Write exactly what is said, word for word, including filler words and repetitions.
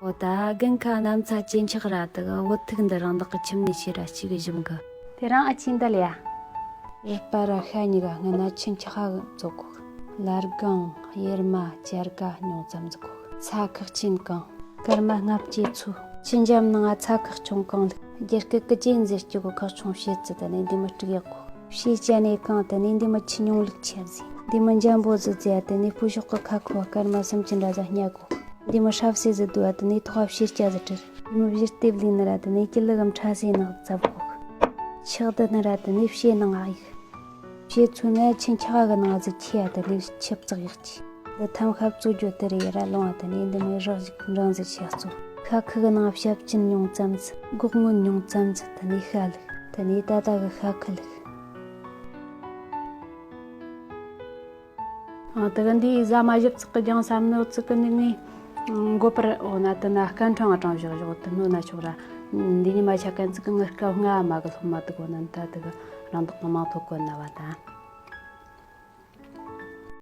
འོ་ད་རྒན་ཁ་གནམ་ས་ཇེ་འཁྱག་ར་དེ་གི་འོ་ཐུག་འདི་རང་བདག་གི་ཁྱིམ་ནས་ཕྱིར་ར་ཞིག་གི་བཞིན་གི། དེ་རིང་ཨ་ཆེན་འདི་ལ་ཡ། ཨེ་པ་ར་ཤ་གཉིས་ཀ་སྔོན་ན་ཆུ་འཁྱག་གི་བཙོ་གོ། ལར་གང་གཡེར་མ་སྦྱར་ག་ཉུང་ཙམ་ཟིག་གོ། ཚྭ་ཁག་ཆེན་གང་། སྐར་མ་ལྔ་བཅུ་ཚོ། ཆུ་འཇམ་ནང་ང་ཚྭ་ཁག་ཆུང་གང་ལུགས། རྒྱ་སྐད་ཀི་ཅན་ཟེར་སྐྱོ་གི་ཁག་ཆུང་བྱེད་ཚུལ་དེ་ནས་འདི་མི་དཀྲུག་ཡག་གོ། ཕྱིས་ཅ་ནས་གང་དེ་ནས་འདི་མི་ཆུ་ཉུང་ལུགས་ཆེ་ཟིག། འདི་མི་འཇམ་པོ་ཟིག་ཟེར་དེ་ནས་སྤུ་ཤོག་གི་ཁ་ཁོ་སྐར་མ་སུམ་ཅུ་འདྲ་ཟ་སྙ་གོ། འདི་མི་ཧྲབ་སེ་ཟིག་དུ་བ་དེ་ནས་ཐོག་ཕྱིར་སྐྱ་ཟིག་བྲིར། འདི་མི་བཞིར་ལྟེབ་ལས་ནི་ར་དེ་ནས་སྐྱི་ལུ་གམ་ཁྲ་སེ་ནག་ཟབ་གོ། ཆག་དེ་ནི་ར་དེ་ནས་ཕྱེ་ནང་ཨ་ཡིག། ཕྱེ་ཚུ་ནི་ཆུ་འཁྱག་གི་ནང་ཟིག་ཁྱེར་ཡ་དེ་ལས་ཆིབས་བཙག་ཡག་ཅི། འདི་ཐམ་ཤ་བཙོ་རྒྱུ་དེ་རེད་ར་ལོང་བ་དེ་ནས་འདི་མི་རག་ཞིག་འབྲང་ཟིག་ཆག་བཙོ། ཤ་ཁུ་གི་ནང་ཞབས་ཅིན་ཉུང་ཙམ་ཟིག། སྒོག་སྔོན་ཉུང་ཙམ་ཟིག། དེ་ནས་ཤ་ལུག། དེ་ནས་ད་ལྟ་གི་ཤ་ཁུ་ལུག། ཨ་དེ་གི་འདིའི་ཟ་མ་ཞིབ་ཚགས་གི་ལྗང་ས་མནོ་ཚིག་གི་ནི་ངས་འགོད་པར་འོ་ན་དེ་ན་སྐད་འཕྲང་ང་དྲངས་བཞག་བཞག་དེ་སྣོད་ན་ཆོག་ར། འདི་ཉི་མ་ཆ་གན་ཚིག་གི་ངའི་སྐད་ལྔ་མ་གི་སློབ་མ་དེ་གོ་ན་ད་དེ་གི་རང་བདག་གི་མང་ཐོག་གོ་ན་བ་དང་།